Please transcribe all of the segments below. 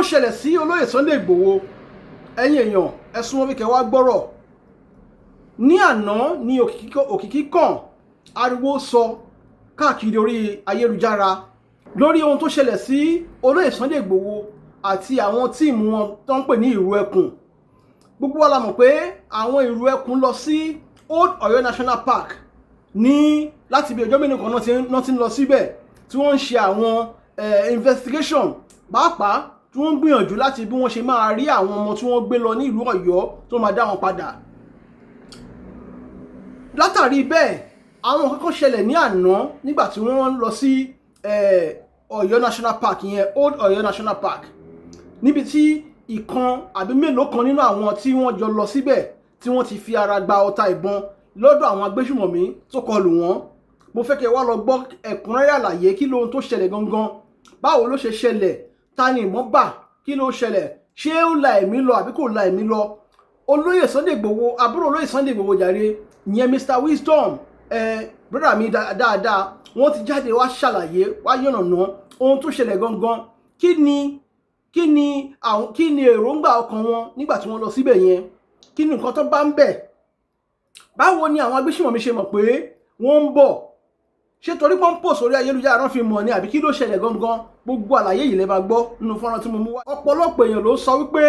Ṣẹlẹ̀ sí olóyè Sunday Igboho? Ẹ̀yin èèyàn, ẹ súnmọ́ bí kẹ́ wá gbọ́rọ̀. Ní àná ní òkìkí kan, ariwo sọ káàkiri orí ayélujára lórí ohun tó ṣẹlẹ̀ sí olóyè Sunday Igboho àti àwọn team wọn tó ń pè ní Ìrù Ẹkùn. Gbogbo wa la mọ̀ pé àwọn Ìrù Ẹkùn lọ sí Old Ọ̀yọ́ National Park ní láti bí ọjọ́ mélòó kan náà ti ń lọ síbẹ̀, tí wọ́n ń ṣe àwọn investigation, pàápàá tí wọ́n ń gbìyànjú láti bí wọ́n ṣe máa rí àwọn ọmọ tí wọ́n gbé lọ ní ìlú Ọ̀yọ́ tó máa dá wọn padà. Látàrí bẹ́ẹ̀, àwọn kankan ṣẹlẹ̀ ní àná nígbà tí wọ́n lọ sí Ọ̀yọ́ National Park yẹn, Old Ọ̀yọ́ National Park, níbi tí ìkan àbí mélòó kan nínú àwọn tí wọ́n jọ lọ síbẹ̀ tí wọ́n ti fi ara gba ọta ìbọn lọ́dọ̀ àwọn agbésùmọ̀mí tó kọlù wọ́n. Mo fẹ́ kí ẹ wá lọ gbọ́ ẹ̀kúnrẹ́rẹ́ àlàyé. Kí lóhun tó ṣẹlẹ̀ gangan? Báwo ló ṣe ṣẹlẹ̀? Ta ni ìbọn bà? Kí ló ṣẹlẹ̀? Ṣé ó la ẹ̀mí lọ àbí kò la ẹ̀mí lọ? Olóyè Sunday Igboho, àbúrò olóyè Sunday Igboho jàre, ìyẹn Mr Wisdom, ẹ brother mi dáadáa, wọ́n ti jáde wá ṣàlàyé, wá yànnàná ohun tó ṣẹlẹ̀ gangan. Kí ni àwọn, kí ni èròǹgbà ọkàn wọn nígbà tí wọ́n lọ síbẹ̀ yẹn? Kí ni nǹkan tó bá ń bẹ̀? Báwo ni àwọn agbésùmọ̀mí ṣe mọ̀ pé wọ́n ń bọ̀? Ṣé torí pọ́n pò sórí ayélujára náà fi mọ̀ ni, àbí kí ló ṣẹlẹ̀ gangan? Gbogbo àlàyé yìí lè máa gbọ́ nínú fọ́nrán tí mo mú wá. Ọ̀pọ̀lọpọ̀ èèyàn ló sọ wípé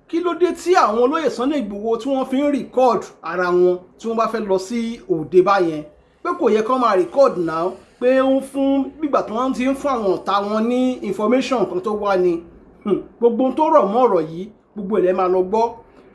kí ló dé tí àwọn olóyè Sunday Igboho tí wọ́n fi ń record ara wọn tí wọ́n bá fẹ́ lọ sí òde báyẹn, pé kò yẹ kó máa record náà, pé ó ń fún gbígbà tí wọ́n ti ń fún àwọn ọ̀tá wọn ní information kan tó wá ni. Gbogbo ohun tó rọ̀ mọ́ ọ̀rọ̀ yìí, gbogbo ẹ̀ lẹ́ máa lọ gbọ́.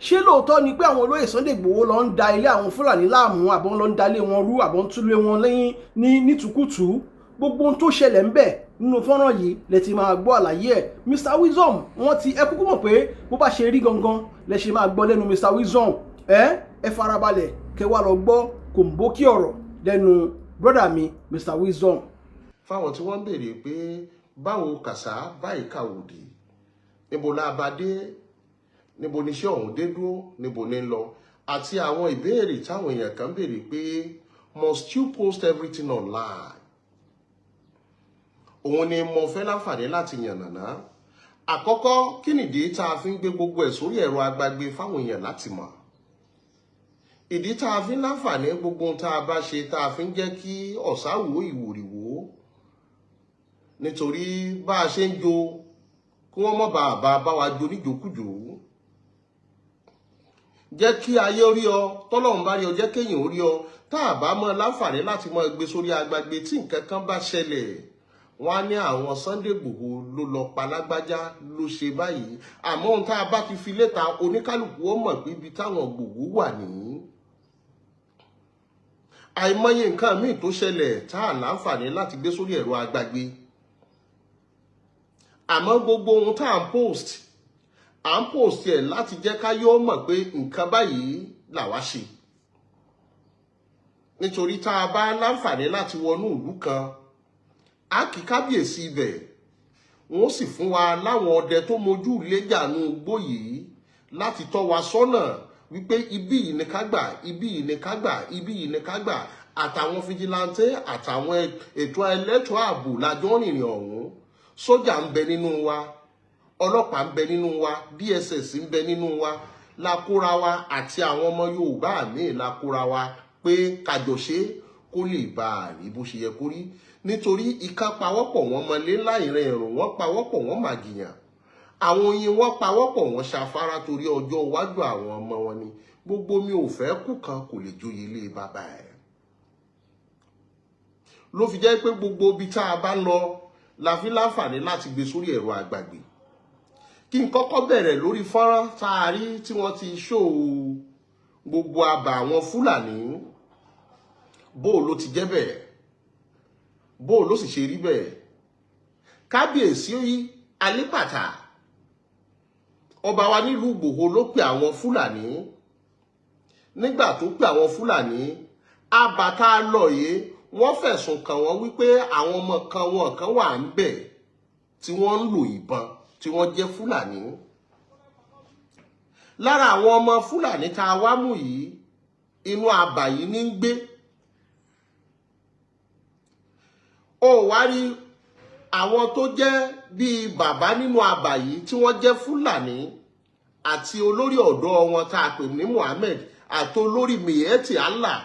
Ṣé lóòótọ́ ni pé àwọn olóyè Sunday Igboho lọ ń da ilé àwọn Fúlàní láàmú, àbọ̀ lọ ń da ilé wọn rú, àbọ̀ ń túlé wọn lẹ́yìn ní nítùkùtù? Gbogbo ohun tó ṣẹlẹ̀ ń bẹ̀ nínú fọ́nrán yìí lẹ ti máa gbọ́ àlàyé ẹ̀. Mr Wisdom, wọ́n ti ẹ kúkú mọ̀ pé bó bá ṣe rí gangan lẹ ṣe máa gbọ́ lẹ́nu Mr Wisdom. Ẹ farabalẹ̀ kẹ́ wá lọ gbọ́ kòǹbókì ọ̀rọ̀ lẹ́nu brother mi, Mr Wisdom. Fáwọn tí wọ́n ń béèrè pé báwo kàṣá báyìí kàwòdì, níbo la bá dé, níbo ni iṣẹ́ ọ̀hún dé dúró, níbo ní ń lọ, àti àwọn ìbéèrè táwọn èèyàn kan béèrè pé must you post everything online, òun ni mo fẹ́ láǹfààní láti yànnàná. Àkọ́kọ́, kí nìdí tá a fi ń gbé gbogbo ẹ̀ sórí ẹ̀rọ agbagbe fáwọn èèyàn láti mọ̀? Ìdí tá a fi ń láǹfààní, gbogbo ohun tá a bá ṣe, tá a fi ń jẹ́ kí ọ̀sáwò ìwòrìwò, nítorí bá a ṣe ń jo, kí wọ́n mọ̀ bá wa jo níjòkújò. Jẹ́ kí ayé rí ọ, tọ́lọ́run bá rí ọ, jẹ́ kéèyàn ó rí ọ. Tá a bá mọ láǹfààní láti mọ gbé sórí agbagbe, tí nǹkan kan bá ṣẹlẹ̀, wọ́n á ní àwọn Sunday Igboho ló lọ pa lágbájá, ló ṣe báyìí. Àmọ́ ohun tá a bá ti fi léta, oníkálukú ó mọ̀ pé ibi táwọn Igboho wà nìyí. Àìmọye nǹkan míì tó ṣẹlẹ̀ tá a láǹfààní láti gbé sórí ẹ̀rọ agbagbe. Àmọ́ gbogbo ohun tá à ń post, à ń post ẹ̀ láti jẹ́ ká yóò mọ̀ pé nǹkan báyìí làwa ṣe, nítorí tá a bá láǹfààní láti wọnú ìlú kan, á kí kábíyèsí ibẹ̀, wọ́n sì fún wa láwọn ọdẹ tó mojú léjànú igbó yìí láti tọ́ wa sọ́nà wípé ibí yìí ni ká gbà, ibí yìí ni ká gbà, ibí yìí ni ká gbà. Àtàwọn vigilante àtàwọn ètò ẹlẹ́tọ̀ ààbò lájọ́ rìnrìn ọ̀hún. Sójà ń bẹ nínú wa, ọlọ́pàá ń bẹ nínú wa, DSS ń bẹ nínú wa. La kóra wa àti àwọn ọmọ Yorùbá míì, la kóra wa pé kájọṣe kó lè bá a rí bó ṣe yẹ kó rí, nítorí ìka pawọ́pọ̀ wọn mọlé ńlá, ìrìn ẹ̀rùn wọn pawọ́pọ̀ wọn màgìyàn, àwọn oyin wọn pawọ́pọ̀ wọn ṣafárá, torí ọjọ́ iwájú àwọn ọmọ wọn ni. Gbogbo mi ò fẹ́ kú kan kò lè joyè ilé bàbá ẹ̀. Ló fi jẹ́ pé gbogbo ibi tá a bá lọ la fi láǹfààní láti gbé sórí ẹ̀rọ àgbàgbé. Kí n kọ́kọ́ bẹ̀rẹ̀ lórí fọ́nrán tá a rí tí wọ́n ti ṣó gbogbo àbà àwọn Fúlàní. Bó ló ti jẹ́ bẹ́ẹ̀? Bó ló sì ṣe rí bẹ́ẹ̀? Kábíyèsí Alípàtà, ọba wa nílùú Ìgbòho, ló pe àwọn Fúlàní. Nígbà tó pe àwọn Fúlàní abàtà lọ yìí, wọ́n fẹ̀sùn kàn wọ́n wípé àwọn ọmọ kan wọn kan wà ń bẹ̀ tí wọ́n ń lò ìbọn, tí wọ́n jẹ́ Fúlàní. Lára àwọn ọmọ Fúlàní tá a wá mú yìí, inú abà yìí ní ń gbé. Ó wá rí àwọn tó jẹ́ bíi bàbá nínú àbà yìí tí wọ́n jẹ́ Fúlàní àti olórí ọ̀dọ́ wọn tá a pè ní Muhammed àti olórí Miyetti Allah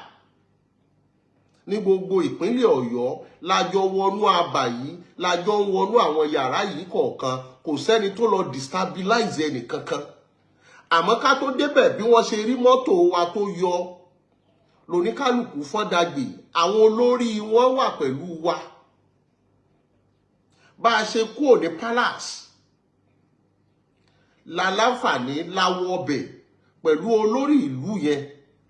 ní gbogbo ìpínlẹ̀ Ọ̀yọ́ lájọ wọnú àbà yìí, lájọ ń wọnú àwọn yàrá yìí kọ̀ọ̀kan. Kò sẹ́ni tó lọ destabilize ẹnì kankan. Àmọ́ ká tó débẹ̀, bí wọ́n ṣe rí mọ́tò wa tó yọ lóníkálùkù fọ́n dàgbé. Àwọn olórí wọn wà pẹ̀lú wa. Bá a ṣe kúrò ní palace la láǹfààní láwọ ọbẹ̀ pẹ̀lú olórí ìlú yẹn,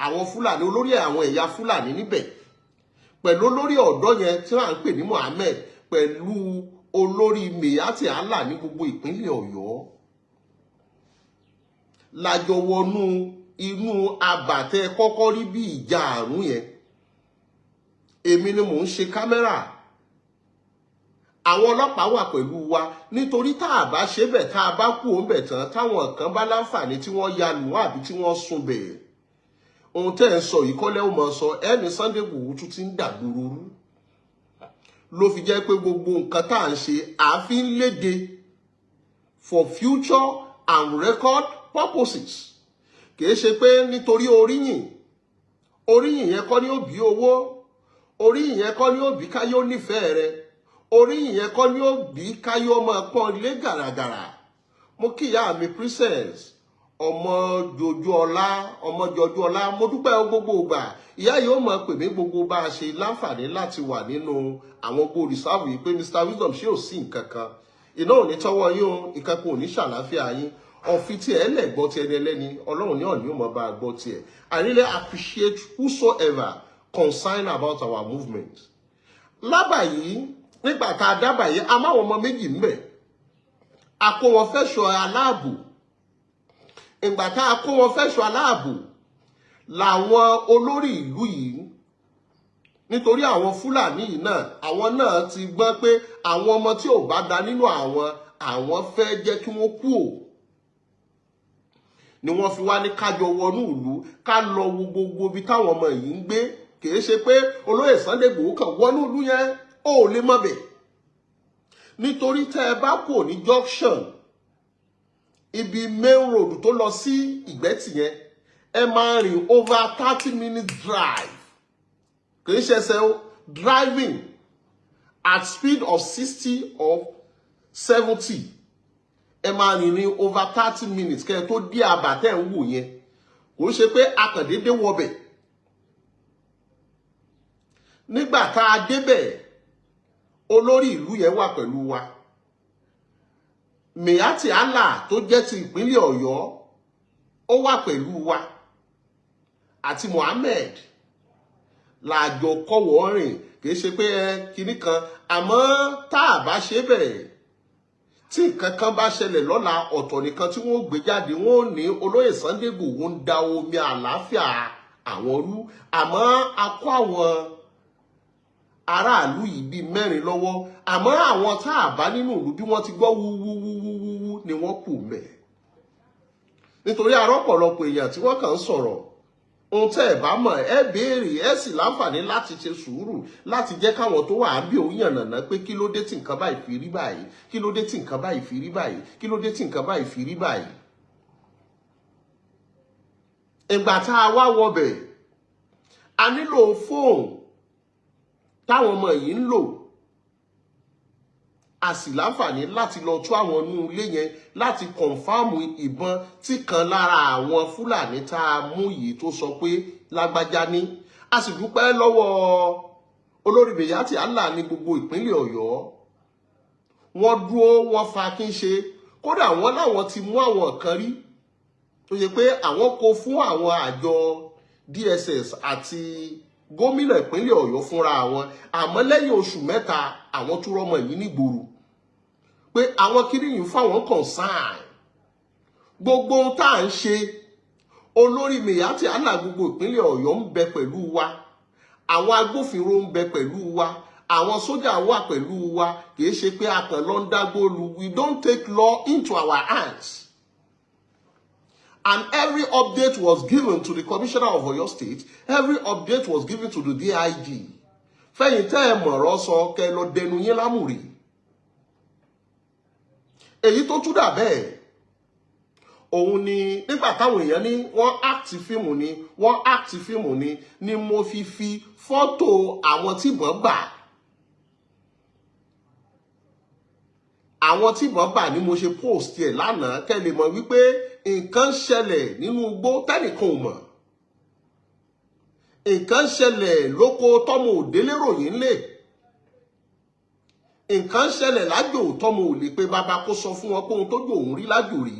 àwọn Fúlàní, olórí àwọn ẹ̀yà Fúlàní níbẹ̀, pẹ̀lú olórí ọ̀dọ́ yẹn tí wọ́n ń pè ní Mohammed, pẹ̀lú olórí Miyetti Allah ní gbogbo ìpínlẹ̀ Ọ̀yọ́, lájọ wọnú inú abàtẹ kọ́kọ́ rí bí ìjà àrùn yẹn. Èmi ni mò ń ṣe kámẹ́rà, àwọn ọlọ́pàá wà pẹ̀lú wa, nítorí tá a bá ṣe bẹ̀, tá a bá kú òun bẹ̀ tán, táwọn kan bá láǹfààní tí wọ́n ya lù wọ́n àbí tí wọ́n sùn bẹ̀, ohun tẹ́ ẹ̀ ń sọ yìí kọ́lẹ́ ó mọ̀ sọ ẹni Sunday Igboho tún ti ń dàgbòrò rú. Ló fi jẹ́ pé gbogbo nǹkan tá à ń ṣe, àfi ń léde for future and record purposes. Kìí ṣe pé nítorí oríyìn. Oríyìn yẹn kọ́ ni ó bí owó, oríyìn yẹn kọ́ ni ó bí káyọ̀ nífẹ̀ẹ́ rẹ, oríyìn yẹn kọ́ ni ó bí káyọ̀ máa pọ́n ilé gàràgàrà. Mo kí ìyá mi, Princess Ọmọjọjúọlá, Ọmọjọjúọlá, mo dúpẹ́ gbogbo ìgbà. Ìyá yìí ó máa pè mí gbogbo bá a ṣe láǹfààní láti wà nínú àwọn gbó reserve yìí pé, "Mr Wisdom, ṣé ò sí nǹkan kan?" Iná ò ní tọwọ́ yín o, nǹkan kan ò ní ṣàlàáfíà yín. Ọ̀fi tí ẹ lẹ̀ gbọ́ ti ẹni ẹlẹ́ni, Ọlọ́run ní ọ̀ní ò mọ̀ bá a gbọ́ tiẹ̀. I really appreciate whosoever concerned about our movement. Lábà yìí, nígbà tá a dábàá yìí, a máwọn ọmọ méjì ń bẹ̀, a kó wọn fẹ́ṣọ̀ aláàbò. Ìgbà tá a kó wọn fẹ́ṣọ̀ aláàbò làwọn olórí ìlú yìí, nítorí àwọn Fúlàní yìí náà, àwọn náà ti gbọ́n pé àwọn ọmọ tí ò bá da nínú àwọn, àwọn fẹ́ jẹ́ kí wọ́n kú ò ni wọ́n fi wá ní kájọ wọnú ìlú, ká lọ wo gbogbo ibi táwọn ọmọ yìí ń gbé. Kìí ṣe pé olóyè Sunday Igboho kàn wọnú ìlú yẹn, ó lè mọ̀ bẹ̀, nítorí tẹ́ ẹ bá kúrò ní junction ibi main road tó lọ sí Ìgbẹ́tì yẹn, ẹ máa rìn over 30 minutes drive. Kìí ṣe ẹsẹ̀ o, driving at speed of 60 or 70, ẹ máa rìn ní over 30 minutes kẹ́ ẹ tó dé àbàtẹ́ ń wò yẹn. Kò ń ṣe pé akàndédé wọbẹ̀. Nígbà tá a débẹ̀, olórí ìlú yẹn wà pẹ̀lú wa, Miyetti Allah tó jẹ́ ti ìpínlẹ̀ Ọ̀yọ́, ó wà pẹ̀lú wa, àti Mohammed làjọ kọ́wọ́ rìn. Kì í ṣe pé ẹ kinní kan, àmọ́ tá a bá ṣe bẹ́ẹ̀, tí nǹkan kan bá ṣẹlẹ̀ lọ́la, ọ̀tọ̀ nìkan tí wọ́n gbé jáde, wọ́n ní olóyè Sunday Igboho ń da omi àlàáfíà àwọn rú. Àmọ́ a kó àwọn aráàlú yìí bíi mẹ́rin lọ́wọ́. Àmọ́ àwọn tá a bá nínú ìlú, bí wọ́n ti gbọ́ wúwúwúwúwú ni wọ́n kù mẹ́, nítorí arọ́pọ̀lọpọ̀ èèyàn tí wọ́n kàn ń sọ̀rọ̀. Ohun tẹ́ ẹ̀ bá mọ̀, ẹ béèrè, ẹ sì láǹfààní láti ṣe sùúrù láti jẹ́ káwọn tó wà á bí òun yànnàná pé kí ló dé tí nǹkan báyìí fi rí báyìí, kí ló dé tí nǹkan báyìí fi rí báyìí, kí ló dé tí nǹkan báyìí fi rí báyìí. Ìgbà tá a wá wọbẹ̀, a nílò fóònù táwọn ọmọ yìí ń lò. A sì láǹfààní láti lọ tú àwọn inú ilé yẹn láti confirm ìbọn tí kan lára àwọn Fúlàní tá a mú yìí tó sọ pé lágbájá ní. A sì dúpẹ́ lọ́wọ́ olórí Miyetti Allah ní gbogbo ìpínlẹ̀ Ọ̀yọ́. Wọ́n dúró, wọ́n fa kí n ṣe. Kódà wọ́n láwọn ti mú àwọn kan rí tó ṣe pé àwọn kó fún àwọn àjọ DSS àti gómìnà ìpínlẹ̀ Ọ̀yọ́ fúnra àwọn. Àmọ́ lẹ́yìn oṣù 3, àwọn tún rọ́mọ yìí nígboro pé àwọn kiri yìí fáwọn concern. Gbogbo ohun tá à ń ṣe, olórí Miyetti Allah gbogbo ìpínlẹ̀ Ọ̀yọ́ ń bẹ pẹ̀lú wa, àwọn agbófinró ń bẹ pẹ̀lú wa, àwọn sójà wà pẹ̀lú wa. Kìí ṣe pé a kàn lọ ń dágbólu. We don't take law into our hands, and every update was given to the commissioner of Oyo State, every update was given to the DIG. Fẹ̀yìn tẹ́ ẹ mọ̀rọ̀ sọ, kẹ́ ẹ lọ dẹnu yín lámùrè. Èyí tó tún dà bẹ́ẹ̀, òun ni nígbà táwọn èèyàn ní wọ́n act fíìmù ni, wọ́n act fíìmù ni mo fi fọ́tò àwọn tí ìbọn bà, àwọn tí ìbọn bà ni mo ṣe post ẹ̀ lánàá, kẹ́ lè mọ̀ wípé nǹkan ṣẹlẹ̀ nínú igbó tẹ́nìkan ò mọ̀, nǹkan ṣẹlẹ̀ lóko tọ́mọ òdélé ròyìn lè, nǹkan ṣẹlẹ̀ lájò tọ́mọ ò lè pe bàbá kó sọ fún wọn pé ohun tójú òun rí lájò rí.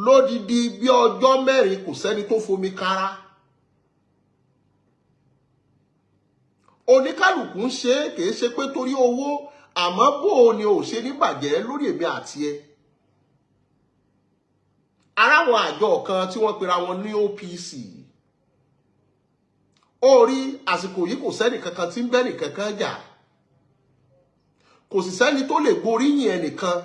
Lódidi bí ọjọ́ 4 kò sẹ́ni tó fomi kára. Oníkálùkù ń ṣe é, kìí ṣe pé torí owó, àmọ́ bó o ni ò ṣe ní bàjẹ́ lórí èmi àti ẹ. Aráwọn àjọ kan tí wọ́n pera wọn ní OPC. Ó rí àsìkò yìí, kò sẹ́nì kankan tí ń bẹ́nì kankan jà, kò sì sẹ́ni tó lè gboríyìn ẹnìkan.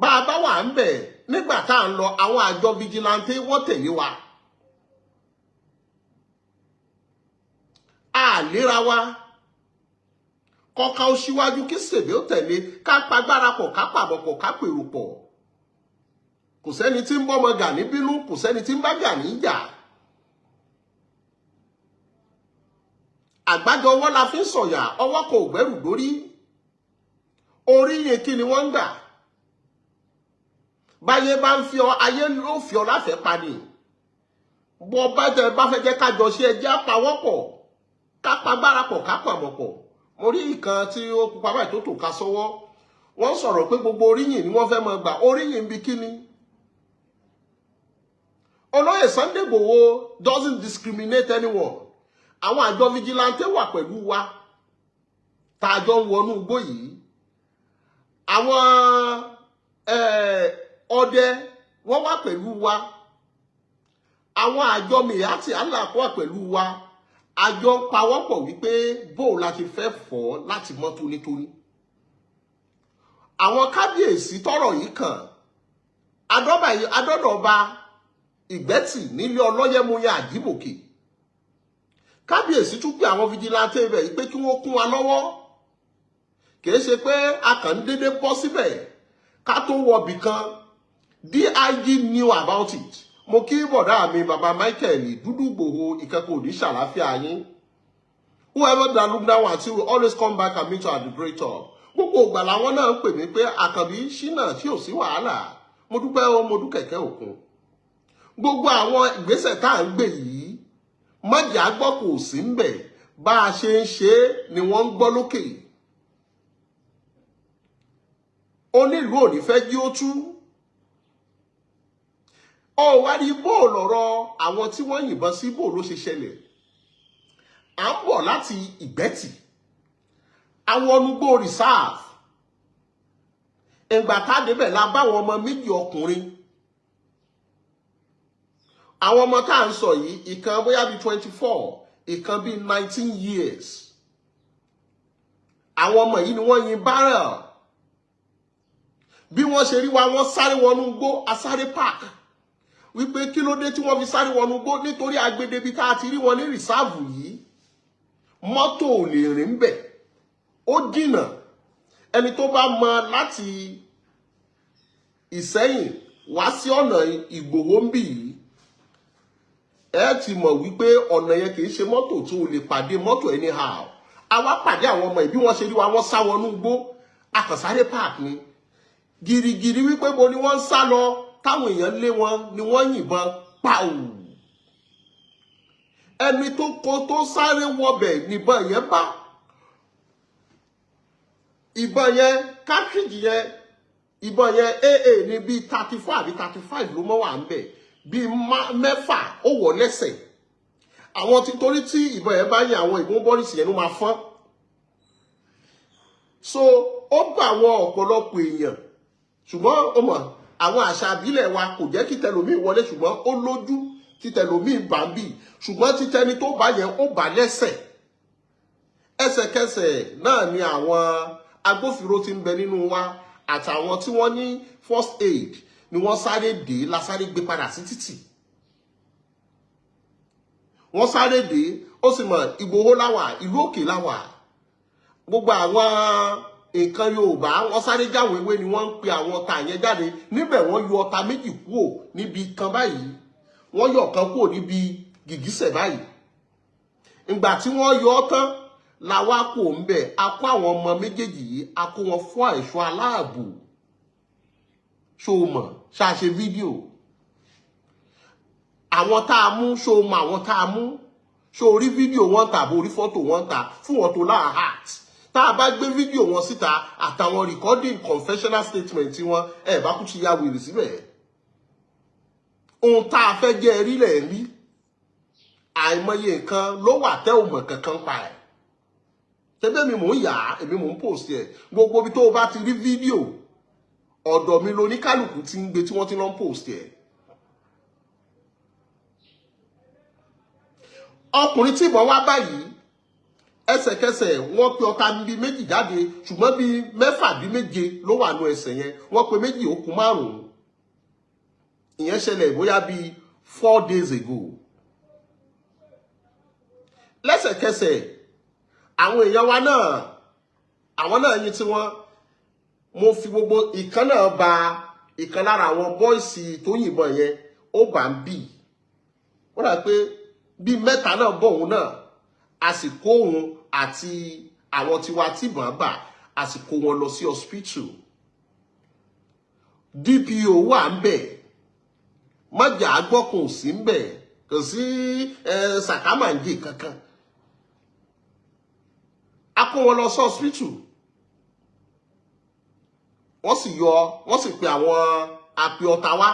Bá a bá wà ń bẹ̀ nígbà tá à ń lọ, àwọn àjọ vigilante wọ́n tẹ̀lé wa. A léra wa kọ́ka ó síwájú kí sèbé ó tẹ̀lé, ká pagbára pọ̀, ká pàbọ̀ pọ̀, ká pèrò pọ̀. Kò sẹ́ni tí ń bọ́mọ Gani bínú, kò sẹ́ni tí ń bá Gani jà. Àgbájọ ọwọ́ la fi ń sọ̀yà, ọwọ́ kò gbẹ́rù dórí. Orí yẹn kí ni wọ́n ń gbà? Báyé bá ń fi ọ, ayé ló fi ọ láfẹ̀ẹ́ pa ni. Bọ́ bá jẹ bá fẹ́ jẹ́ kájọ ṣe, ẹjẹ́ àpawọ́pọ̀, ká pagbára pọ̀, ká pàmọ̀ pọ̀. Mo rí ìkan tí ó pupa báyìí tó tò ká sọ́wọ́. Wọ́n sọ̀rọ̀ pé gbogbo oríyìn ni wọ́n fẹ́ máa gbà. Oríyìn ń bi kíni? Olóyè Sunday Igboho doesn't discriminate anyone. Àwọn àjọ vigilante wà pẹ̀lú wa tá a jọ ń wọnú igbó yìí. Àwọn ọdẹ wọ́n wà pẹ̀lú wa. Àwọn àjọ Miyetti Allah wà pẹ̀lú wa. Àjọ ń pawọ́pọ̀ wípé bó la ti fẹ́ fọ́ láti mọ́ tónítóní. Àwọn kábíyèsí tọ́rọ̀ yìí kàn, adọ́dọ̀ba Ìgbẹ́tì nílé Ọlọ́yẹ̀múyẹ Àjíbòkè. Kábíyèsí tún pé àwọn vigilante rẹ̀ yìí pé kí wọ́n kún wa lọ́wọ́. Kìí ṣe pé a kàn ń dédé bọ́ síbẹ̀ ká tó wọbì kan. DIG knew about it. Mo kí bọ̀dá mi bàbá Michael Dúdú Ìgbòho, ìkẹ́kọ̀ọ́ òní ṣàlàáfíà yín. Whoever that look down at you will always come back and meet you at the great top. Gbogbo ìgbà làwọn náà ń pè mí pé Àkànbí ṣínà tí ò sí wàhálà. Mo dúpẹ́ o, mo dúkẹ̀kẹ́ òkun. Gbogbo àwọn ìgbésẹ̀ tá à ń gbé yìí, mọ̀jà gbọ́ kò sí ń bẹ̀. Bá a ṣe ń ṣe é ni wọ́n ń gbọ́ lókè. Onílùú ò ní fẹ́ jí ó tú. Ó wá rí bó lọ̀rọ̀ àwọn tí wọ́n yìnbọn sí, bó ló ṣe ṣẹlẹ̀. À ń bọ̀ láti Ìgbẹ́tì, àwọn ọnugbó reserve. Ìgbà tá a débẹ̀ la bá àwọn ọmọ méjì ọkùnrin. Àwọn ọmọ tá à ń sọ yìí, ìkan bóyá bíi 24, ìkan bíi 19 years. Àwọn ọmọ yìí ni wọ́n yin barrel. Bí wọ́n ṣe rí wa, wọ́n sáré wọnú igbó, asáré park. Wípé kí ló dé tí wọ́n fi sáré wọnú igbó? Nítorí agbedebi tá a ti rí wọn ní rìsáàvù yìí, mọ́tò ò lè rìn bẹ̀, ó jìnà. Ẹni tó bá mọ láti Ìsẹ́yìn wá sí ọ̀nà Ìgbòho ń bì yìí, ẹ ti mọ̀ wípé ọ̀nà yẹn kì í ṣe mọ́tò tó lè pàdé mọ́tò anyhow. Àwa pàdé àwọn ọmọ ìbí wọ́n ṣe rí wa, wọ́n sá wọnú igbó, akànsáré park ni gìrìgìrì wípé bo ni wọ́n ń sá lọ, táwọn èèyàn lé wọn ni wọ́n yìnbọn pàù. Ẹni tó kó tó sáré wọbẹ̀ níbọn yẹn bá, ìbọn yẹn cartridge yẹn, ìbọn yẹn AA ní bíi 34 àbí 35 ló mọ́ wà ń bẹ̀, bíi 6 ó wọ̀ lẹ́sẹ̀. Àwọn tí torí tí ìbọn yẹn bá yẹn, àwọn ìbọn bọ́rìsì yẹn ló máa fọ́n. So ó gbà àwọn ọ̀pọ̀lọpọ̀ èèyàn, ṣùgbọ́n ó mọ̀ àwọn àṣà àbílẹ̀ wa kò jẹ́ kí tẹlòmíì wọlé, ṣùgbọ́n ó lójú tí tẹlòmíì bá ń bì, ṣùgbọ́n tí tẹni tó bá yẹn ó bá lẹ́sẹ̀. Ẹsẹ̀kẹsẹ̀ náà ni àwọn agbófinró tí ń bẹ nínú wa àtàwọn tí wọ́n ní first aid ni wọ́n sáré dé, la sáré gbé padà sí títì. Wọ́n sáré dé, ó sì mọ̀ Ìgbòho láwà, ìlú òkè láwà. Gbogbo àwọn nǹkan Yorùbá, wọ́n sáré jáwé ewé ni wọ́n ń pe àwọn ọta yẹn jáde níbẹ̀. Wọ́n yọ ọta méjì kúò níbi kan báyìí, wọ́n yọ ọ̀kan kúò níbi gìgísẹ̀ báyìí. Ìgbà tí wọ́n yọ ọ́ tán làwa kò ń bẹ̀. A kó àwọn ọmọ méjèèjì yìí, a kó wọn fún ẹ̀ṣọ́ aláàbò. Ṣó o mọ̀ ṣáṣe fídíò àwọn tá a mú? Ṣó o mọ̀ àwọn tá a mú? Ṣó o rí fídíò wọn tàbí orí fọ́tò wọn ta fún wọn tó láà heart? Tá a bá gbé fídíò wọn síta àtàwọn recording confessional statement wọn, ẹ bá kú ti ya wèrè síbẹ̀. Ohun tá a fẹ́ jẹ́ rí lẹ̀ ń rí. Àìmọye nǹkan ló wà tẹ́ ò mọ̀ kankan pa ẹ̀. Tẹ́bẹ́ mi mò ń yà á, èmi mò ń post ẹ̀. Gbogbo ibi tó o bá ti rí fídíò ọ̀dọ̀ mi loníkálùkù ti ń gbé tí wọ́n ti lọ ń post ẹ̀. Ọkùnrin tí ìbọn wá báyìí, ẹsẹ̀kẹsẹ̀ wọ́n pe ọta bíi méjì jáde, ṣùgbọ́n bíi mẹ́fà bíi méje ló wà nù ẹsẹ̀ yẹn. Wọ́n pe méjì, ó kù márùn-ún. Ìyẹn ṣẹlẹ̀ bóyá bíi 4 days ago. Lẹ́sẹ̀kẹsẹ̀ àwọn èèyàn wa náà, àwọn náà yin tí wọ́n mo fi gbogbo ìkan náà ba ìkan lára àwọn boys tó yìnbọn yẹn, ó bá ń bì. Ó dà pé bíi mẹ́ta náà bọ̀ òun náà, a sì kó òun àti àwọn tiwa tìbọn bà, a sì kó wọn lọ sí hospital. DPO wà ń bẹ̀, mọ́jà gbọ́kùn sí ń bẹ̀, kò sí sàkámàǹjì kankan. A kó wọn lọ sí hospital, wọ́n sì yọ, wọ́n sì pe àwọn àpè ọ̀tá wá,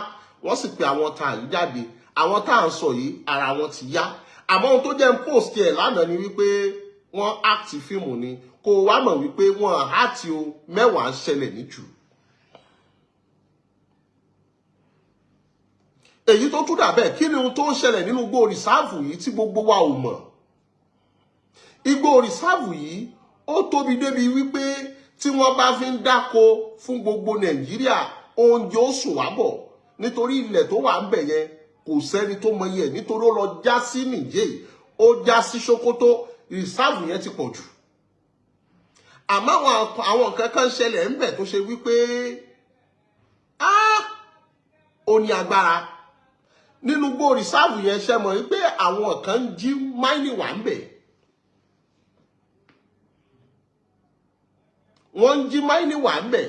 wọ́n sì pe àwọn ọ̀tá yìí jáde. Àwọn tá à ń sọ yìí, ara wọn ti yá. Àmọ́ ohun tó jẹ́ ń post ẹ̀ lánàá ni wípé wọ́n act fíìmù ni, kó o wá mọ̀ wípé wọ́n act o. Mẹ́wàá ń ṣẹlẹ̀ níjù. Èyí tó tún dà bẹ́ẹ̀, kí ni ohun tó ń ṣẹlẹ̀ nínú igbó reserve yìí tí gbogbo wa ò mọ̀? Igbó reserve yìí, ó tóbi débi wípé tí wọ́n bá fi ń dáko fún gbogbo Nàìjíríà, oúnjẹ ó sùn wá bọ̀, nítorí ilẹ̀ tó wà ń bẹ̀ yẹn, kò sẹ́ni tó mọ iye ẹ̀, nítorí ó lọ já sí Nìjẹ̀, ó já sí Sókótó. Reserve yẹn ti pọ̀ jù. Àmọ́ àwọn nǹkan kan ṣẹlẹ̀ ń bẹ̀ tó ṣe wípé ó ní agbára nínú igbó reserve yẹn. Ṣe mọ̀ wípé àwọn kan ń jí mining wà ń bẹ̀? Wọ́n ń jí mining wà ń bẹ̀.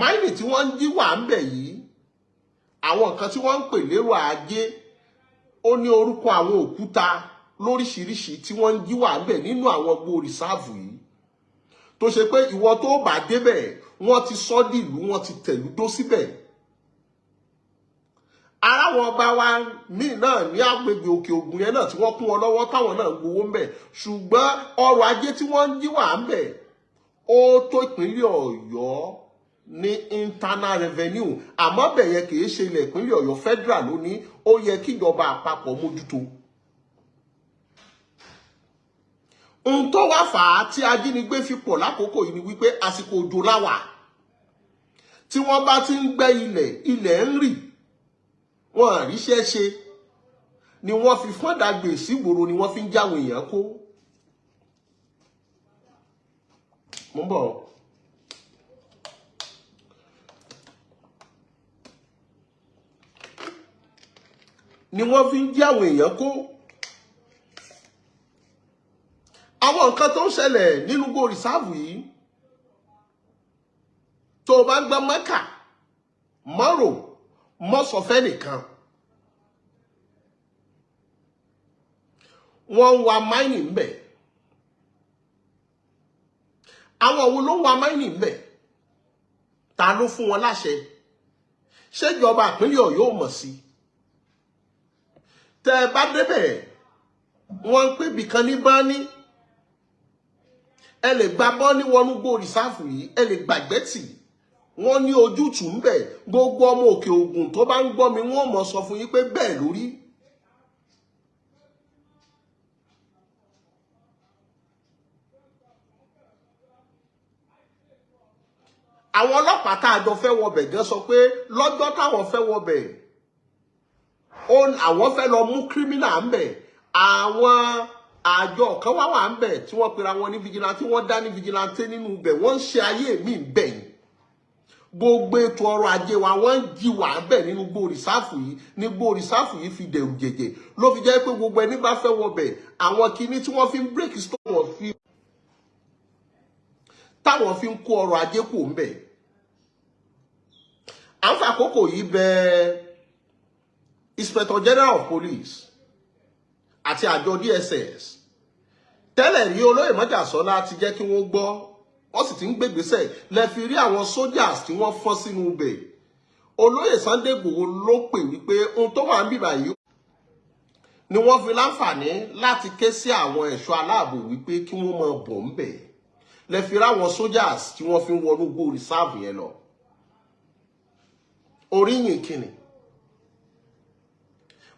Mining tí wọ́n ń jí wà ń bẹ̀ yìí, àwọn nǹkan tí wọ́n ń pè lérò ajé, ó ní orúkọ àwọn òkúta lóríṣiríṣi tí wọ́n ń jí wà ń bẹ̀ nínú àwọn igbó reserve yìí, tó ṣe pé ìwọ tó bá débẹ̀, wọ́n ti sọ dìlú, wọ́n ti tẹ̀lú dó síbẹ̀. Ara wọn ọba wa míì náà ní agbègbè Òkè Ògùn yẹn náà tí wọ́n kún wọn lọ́wọ́, táwọn náà gbowó ń bẹ̀, ṣùgbọ́n ọrọ̀ ajé tí wọ́n ń jí wà ń bẹ̀, ó tó ìpínlẹ̀ Ọ̀yọ́ ní internal revenue. Àmọ́ bẹ̀ yẹn kì í ṣe ilẹ̀ ìpínlẹ̀ Ọ̀yọ́, federal ló ní. Ó yẹ kíjọba àpapọ̀ mójútó. Ohun tó wá fà á tí ajínigbé fi pọ̀ lákòókò yìí ni wípé àsìkò òjò láwà. Tí wọ́n bá ti ń gbẹ́ ilẹ̀, ilẹ̀ ń rì, wọ́n àríṣẹ́ ṣe ni wọ́n fi fọ́n dàgbè sígboro, ni wọ́n fi ń jáwé èèyàn kó. Mo ń bọ̀. Ni wọ́n fi ń jáwé èèyàn kó. Àwọn nǹkan tó ń ṣẹlẹ̀ nínú igbó reserve yìí, tó o bá ń gbọ́ mọ́kà mọ́rò mọ́sọ̀fẹ́ nìkan, wọ́n ń wa mining ń bẹ̀. Àwọn wo ló ń wa mining ń bẹ̀? Ta ló fún wọn láṣẹ? Ṣéjọba ìpínlẹ̀ Ọ̀yọ́ ò mọ̀ sí? Tẹ́ ẹ bá débẹ̀, wọ́n ń pè bìkan ní báni. Ẹ lè gba bọ́ní wọnú gbó reserve yìí, ẹ lè gbàgbẹ́ tì wọ́n ní ojútùú ń bẹ̀. Gbogbo ọmọ Òkè Ògùn tó bá ń gbọ́ mi, wọ́n mọ̀ sọ fún yín pé bẹ́ẹ̀ lórí. Àwọn ọlọ́pàá tá a jọ fẹ́ wọbẹ̀ gan sọ pé lọ́jọ́ táwọn fẹ́ wọbẹ̀, àwọn fẹ́ lọ mú criminal ń bẹ̀. Àwọn àjọ kan wá wà ń bẹ̀ tí wọ́n pera wọn ní vigilante, wọ́n dá ní vigilante nínú ibẹ̀. Wọ́n ń ṣe ayé mi ń bẹ̀ yìí. Gbogbo ètò ọrọ̀ ajé wa, wọ́n ń jí wà bẹ̀ nínú gbó reserve yìí. Ní gbó reserve yìí fi dẹ̀rù jẹ̀jẹ̀, ló fi jẹ́ pé gbogbo ẹni bá fẹ́ wọbẹ̀, àwọn kinní tí wọ́n fi ń break stone, wọ́n fi táwọn fi ń kó ọrọ̀ ajé kù ń bẹ̀. À ń fàkókò yìí bẹ Inspector General of Police àti àjọ DSS tẹ́lẹ̀ rí, olóyè Mọ́jàsọ́lá, ti jẹ́ kí wọ́n gbọ́, wọ́n sì ti ń gbégbésẹ̀. Lẹ fi rí àwọn soldiers tí wọ́n fọ́n sínú ibẹ̀. Olóyè Sunday Igboho ló pè wípé ohun tó wà ń bìbà yìí ni wọ́n fi láǹfààní láti ké sí àwọn ẹ̀ṣọ́ aláàbò wípé kí wọ́n máa bọ̀ ń bẹ̀. Lẹ fi ráwọn soldiers tí wọ́n fi ń wọnú igbó reserve yẹn lọ. Oríyìn kìnnì,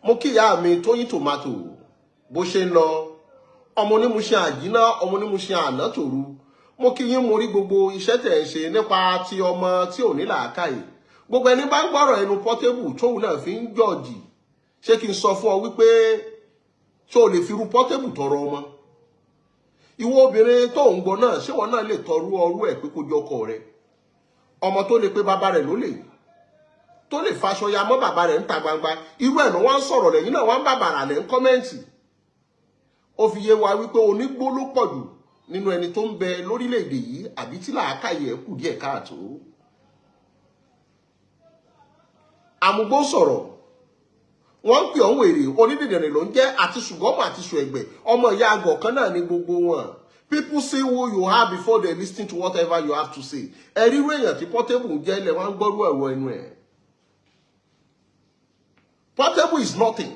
mo kí ìyá mi Tóyìn Tòmátò bó ṣe ń lọ, ọmọ onímúṣe àjínà, ọmọ onímúṣe àná tòru. Mo kí yín, mo rí gbogbo iṣẹ́ tẹ̀ ń ṣe nípa ti ọmọ tí ò ní làákàyè. Gbogbo ẹni bá ń gbọ́rọ̀ ẹnu Portable tóun náà fi ń jọ̀jì, ṣé kí n sọ fún ọ wípé ṣé o lè fi irú Portable tọrọ ọmọ? Ìwọ obìnrin tó ń gbọ́ náà, ṣé wọn náà lè tọrú ọrú ẹ̀ pé kó jọ ọkọ rẹ? Ọmọ tó lè pé bàbá rẹ̀ ló lè tó lè faṣọ ya mọ́ bàbá rẹ̀ níta gbangba, irú ẹ̀ ló wá ń sọ̀rọ̀ lẹ́yìn náà, wá ń bàbàrà lẹ́ ń comment. Ó fi yé wa wípé onígbó ló pọ̀ jù nínú ẹni tó ń bẹ lórílẹ̀‐èdè yìí, àbí tí làákàyè ẹ̀ kù díẹ̀ káàtó. Àmúgbó sọ̀rọ̀, wọ́n ń pè ọ́n wèrè, onídìdìrín ló ń jẹ́, àti ṣùgọ́mù àti ṣùẹ̀gbẹ̀, ọmọ ìyá àgọ̀ kan náà ní gbogbo wọn. People see who you are before they listen to whatever you have to say. Ẹ rírú èèyàn tí Portable ń jẹ́ ilẹ̀ wọn ń gbọ́rú ẹ̀rọ ẹnu ẹ̀. Portable is nothing.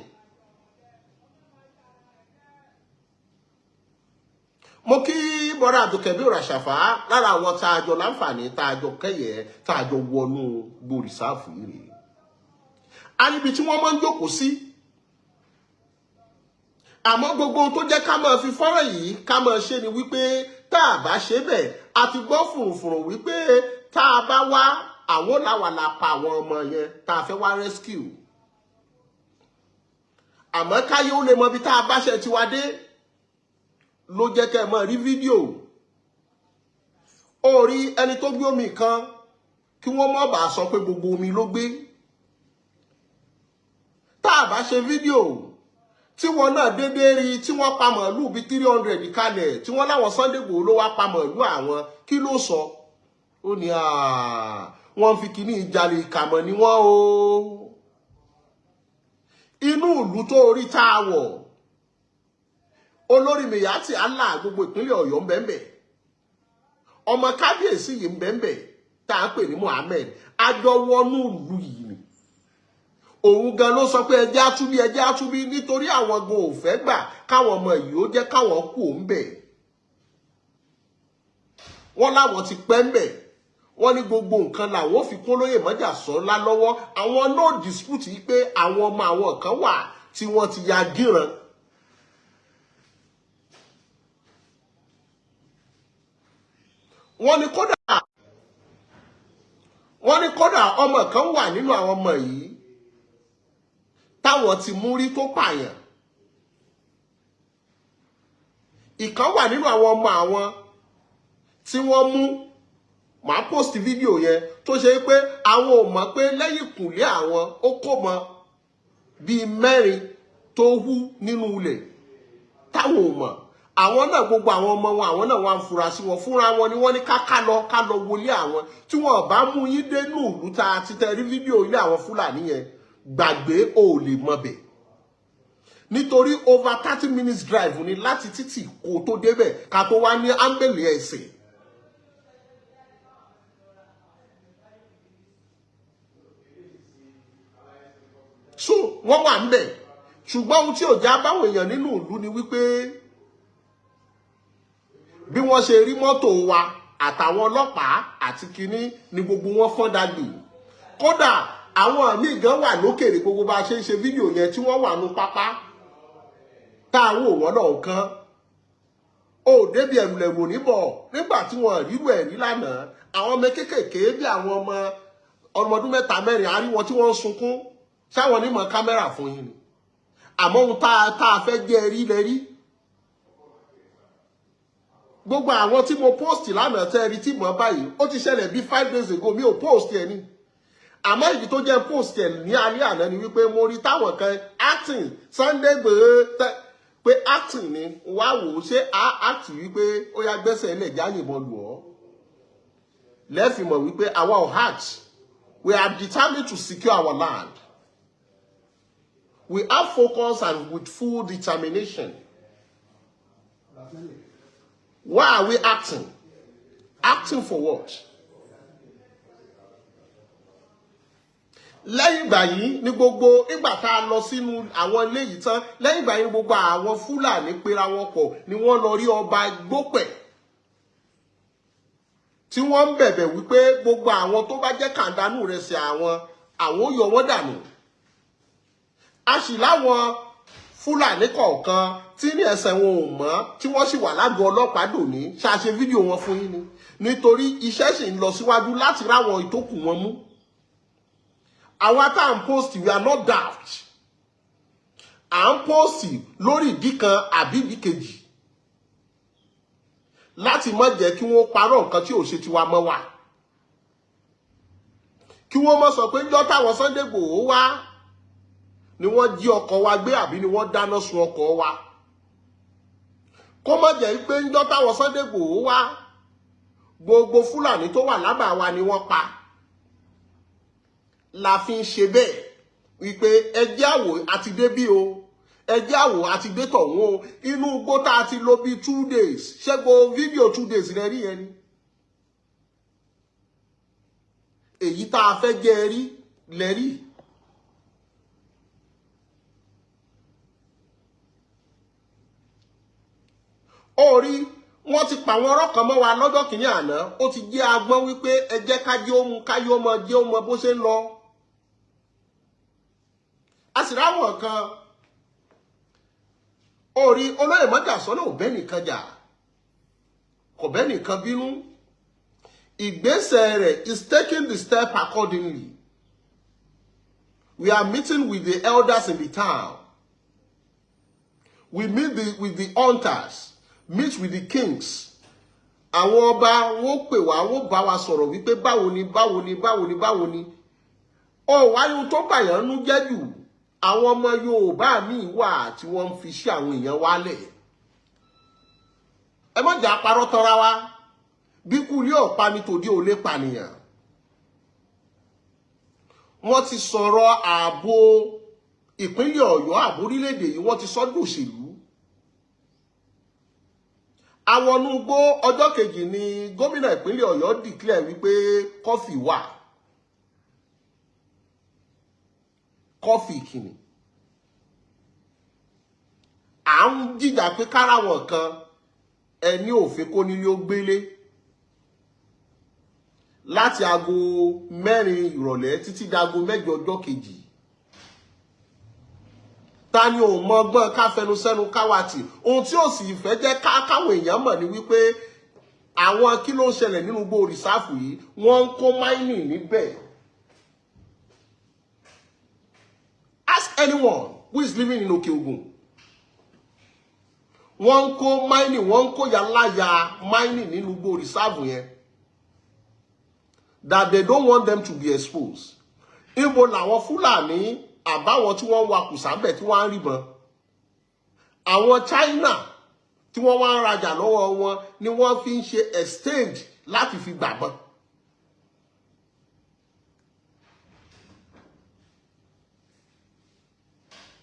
Mo kí bọ́dà Abdulkabir Àṣàfà, lára àwọn tá a jọ láǹfààní, tá a jọ kẹyẹ, tá a jọ wọnú gbó reserve yìí rèé. A níbi tí wọ́n máa ń jókòó sí, àmọ́ gbogbo ohun tó jẹ́ ká máa fi fọ́nrán yìí ká máa ṣe ni wípé tá a bá ṣe bẹ́ẹ̀, a ti gbọ́ fùrùfùrù wípé tá a bá wá, àwọn làwà la pa àwọn ọmọ yẹn tá a fẹ́ wá rescue. Àmọ́ káyé ó lè mọ ibi tá a bá ṣe tiwa dé ló jẹ́ kẹ́ ẹ máa rí fídíò. Ó rí ẹni tó gbé omi kan, kí wọ́n má bàa sọ pé gbogbo omi ló gbé. Tá a bá ṣe fídíò tí wọn náà déédéé rí tí wọ́n pa màálù bíi 300 kalẹ̀, tí wọ́n láwọn Sunday Igboho ló wá pa màálù àwọn, kí ló sọ? Ó ní wọ́n fi kíní ìjalè, ìkàmọ̀ ni wọ́n o. Inú ìlú tó orí tá a wọ̀, olórí Miyetti Allah gbogbo ìpínlẹ̀ Ọ̀yọ́ ń bẹ́ẹ̀, ọmọ kábíyèsí yìí ń bẹ́ẹ̀ tá a pè ní Muhammed, àjọwọnú ìlú yìí ni. Òun gan ló sọ pé ẹjẹ́ àtúbí, ẹjẹ́ àtúbí, nítorí àwọn gan ò fẹ́ gbà káwọn ọmọ yìí ó jẹ́ káwọn kú òun bẹ̀. Wọ́n láwọn ti pẹ́ ń bẹ̀. Wọ́n ní gbogbo nǹkan làwọn ò fi kún lóyè Mọ́jàsọ́lá lọ́wọ́. Àwọn no dispute yìí pé àwọn ọmọ àwọn kan wà tí wọ́n ti ya gíran. Wọ́n ní kódà ọmọ kan wà nínú àwọn ọmọ yìí táwọn ti mú rí tó pààyàn. Ìkan wà nínú àwọn ọmọ àwọn tí wọ́n mú, màá post fídíò yẹn, tó ṣe pé àwọn ò mọ̀ pé lẹ́yìn kùnlé àwọn ó kó mọ bíi mẹ́rin tó hú nínú ilẹ̀ táwọn ò mọ̀. Àwọn náà, gbogbo àwọn ọmọ wọn, àwọn náà wọ́n á fura sí wọn fúnra wọn ni. Wọ́n ní ká lọ, ká lọ wọlé àwọn tí wọ́n bá mú yín dé ní ìlú tá a ti tẹ rí fídíò ilé àwọn Fúlàní yẹn, gbàgbé, ò lè mọ bẹ̀, nítorí over 30 minutes drive ni láti títì kó tó débẹ̀, ká tó wá ní ámbẹ̀lì ẹ̀sìn. So wọ́n wà ń bẹ̀, ṣùgbọ́n ohun tí ò já báwọn èèyàn nínú ìlú ni wípé bí wọ́n ṣe rí mọ́tò wa àtàwọn ọlọ́pàá àti kinní ni gbogbo wọn fọ́n dàgbé. Kódà àwọn míì gan wà lókèrè, gbogbo bá a ṣe ń ṣe fídíò yẹn tí wọ́n wà nù pápá tá a wò wọ́n náà kán ó débi ẹ̀rùlẹ̀rù níbọ̀ nígbà tí wọ́n rírú ẹ̀rí lánàá. Àwọn ọmọ kéékèèké bí àwọn ọmọ ọmọ ọdún 3 4 àrí wọn tí wọ́n ń sunkún, sáwọn onímọ̀ kámẹ́rà fún yín ni. Àmọ́ ohun tá a fẹ́ jẹ́ rí lẹ rí. Gbogbo àwọn tí mo post lánàá tẹ́ rí tí mo báyìí, ó ti ṣẹlẹ̀ bí 5 days ago. Mi ò post ẹ̀ ni, àmọ́ ìdí tó jẹ́ post ẹ̀ ní alẹ́ àná ni wípé mo rí táwọn kan acting Sunday Igboho pé acting ni. Wá wò ó, ṣé a act wípé ó yá, gbẹ́sẹ̀ ilẹ̀ jáyìnbọn lù ọ́ lẹ́fìmọ̀ wípé àwa ò act. We are determined to secure our land. We have focus and with full determination. Why are we acting? Acting for what? Lẹ́yìn ìgbà yìí ní gbogbo ìgbà tá a lọ sínú àwọn ilé yìí tán, lẹ́yìn ìgbà yìí, gbogbo àwọn Fúlàní pera wọn pọ̀ ni wọ́n lọ rí ọba Gbópẹ̀, tí wọ́n ń bẹ̀bẹ̀ wípé gbogbo àwọn tó bá jẹ́ kàńdánù rẹ̀ sí àwọn, àwọn ó yọ wọ́n dànù. A sì láwọn Fúlàní kọ̀ọ̀kan tí ní ẹsẹ̀ wọn ò mọ́, tí wọ́n sì wà lágọ̀ọ́ ọlọ́pàá dòní. Ṣàṣe fídíò wọn fún yín ni, nítorí iṣẹ́ sì ń lọ síwájú láti ráwọn ìtókù wọn mú. Àwa tá à ń post, we are not daft. À ń post lórí ìdí kan àbí ìdí kejì láti má jẹ́ kí wọ́n parọ́ nǹkan tí ò ṣe tiwa mọ́ wa, kí wọ́n má sọ pé ńjọ́ táwọn Sunday Igboho wá ni wọ́n jí ọkọ̀ wa gbé, àbí ni wọ́n dáná sun ọkọ̀ wa. Kó má jẹ́ pé ńjọ́ táwọn Sunday Igboho wá, gbogbo Fúlàní tó wà lábàá wa ni wọ́n pa. La fi ń ṣe bẹ́ẹ̀ wípé ẹjẹ́ àwò àti débí o, ẹjẹ́ àwò àti dé tọ̀hún o. Inú igbó tá a ti lò bíi 2 days, ṣé gbogbo fídíò 2 days rẹ rí yẹn ni? Èyí tá a fẹ́ jẹ́ rí lẹ́rí. Ó rí, wọ́n ti pa àwọn ọ̀rọ̀ kan mọ́ wa lọ́jọ́ kìíní àná. Ó ti jẹ́ agbọ́n wípé ẹ jẹ́ ká jẹ́ ó mu, káyé ó mọ jẹ́ ó mọ bó ṣe ń lọ. A sì ráwọn kan. Ó rí, olóyè Mọ́jàsọ́lá ò bẹ́ nìkan jà, kò bẹ́ nìkan bínú. Ìgbésẹ̀ rẹ̀ is taking the step accordingly. We are meeting with the elders in the town. We meet with the hunters, meet with the kings. Àwọn ọba, wọn pè wá, wọn bá wa sọ̀rọ̀ wípé báwo ni, báwo ni, báwo ni, báwo ni. Ó wáyé, ohun tó bàyàn nú jẹ́ jù, àwọn ọmọ Yorùbá míì wà tí wọ́n ń fi sí àwọn èèyàn wálẹ̀. Ẹ má jà parọ́ tọ́ra wa. Bí kú ilé ọ̀pá ni tòde ò lè pànìyàn. Wọ́n ti sọ̀rọ̀ ààbò ìpínlẹ̀ Ọ̀yọ́, ààbò orílẹ̀-èdè yìí, wọ́n ti sọ dòṣèlú. Àwọn igbó, ọjọ́ kejì ni gómìnà ìpínlẹ̀ Ọ̀yọ́ declare wípé curfew wà. Curfew kìnnì à ń jìjà pé káráwọn kan ẹni òfin kó nílé ó gbélé láti aago 4 ìrọ̀lẹ́ títí dago 8 ọjọ́ kejì. Ta ni ò mọ ọgbọ́n ká fẹnu sẹ́nu káwàtì? Ohun tí ò sì fẹ́ jẹ́ káwọn èèyàn mọ̀ ni wípé àwọn kí ló ń ṣẹlẹ̀ nínú igbó reserve yìí, wọ́n ń kó mining níbẹ̀. Ask anyone who is living in Òkè Ògùn. Wọ́n ń kó mining, wọ́n ń kó yàláyà mining nínú igbó reserve yẹn that they don't want them to be exposed. Ibo làwọn Fúlàní àbáwọn tí wọ́n ń wakùsà bẹ̀ tí wọ́n á rí bọn? Àwọn China tí wọ́n wá ń rajà lọ́wọ́ wọn ni wọ́n fi ń ṣe exchange láti fi gbàbọn.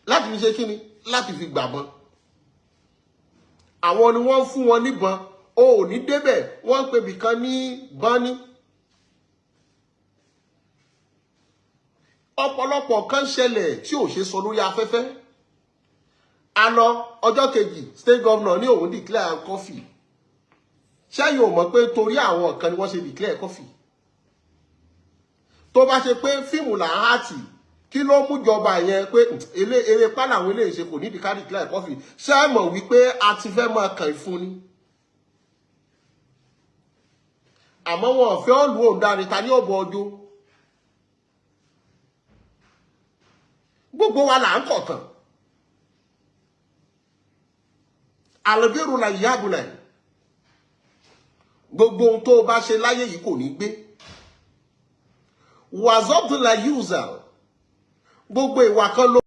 Láti fi ṣe kíni? Láti fi gbàbọn. Àwọn ni wọ́n ń fún wọn níbọn. O ò ní débẹ̀. Wọ́n ń pè bìkan ní bọ́ní. Ọ̀pọ̀lọpọ̀ kan ṣẹlẹ̀ tí ò ṣe sọ lórí afẹ́fẹ́. A lọ ọjọ́ kejì, state governor ní òun declare curfew. Ṣẹ́yìn ò mọ̀ pé torí àwọn kan ni wọ́n ṣe declare curfew? Tó bá ṣe pé fíìmù là ń hàtì, kí ló mú jọba yẹn pé eré pálá àwọn eléyìí ṣe kò nídìí ká declare curfew? Ṣé ẹ mọ̀ wípé a ti fẹ́ máa kàn ìfún ni? Àmọ́ wọn ò fẹ́ ọ̀lú òǹdarí ta ní ọ̀bọ̀ ọjọ́. Gbogbo wa là ń kọ̀tàn. Àlùbírù la yábùlẹ̀. Gbogbo ohun tó o bá ṣe láyé yìí kò ní gbé. Wàzọ́bùlà yúzà, gbogbo ìwà kan ló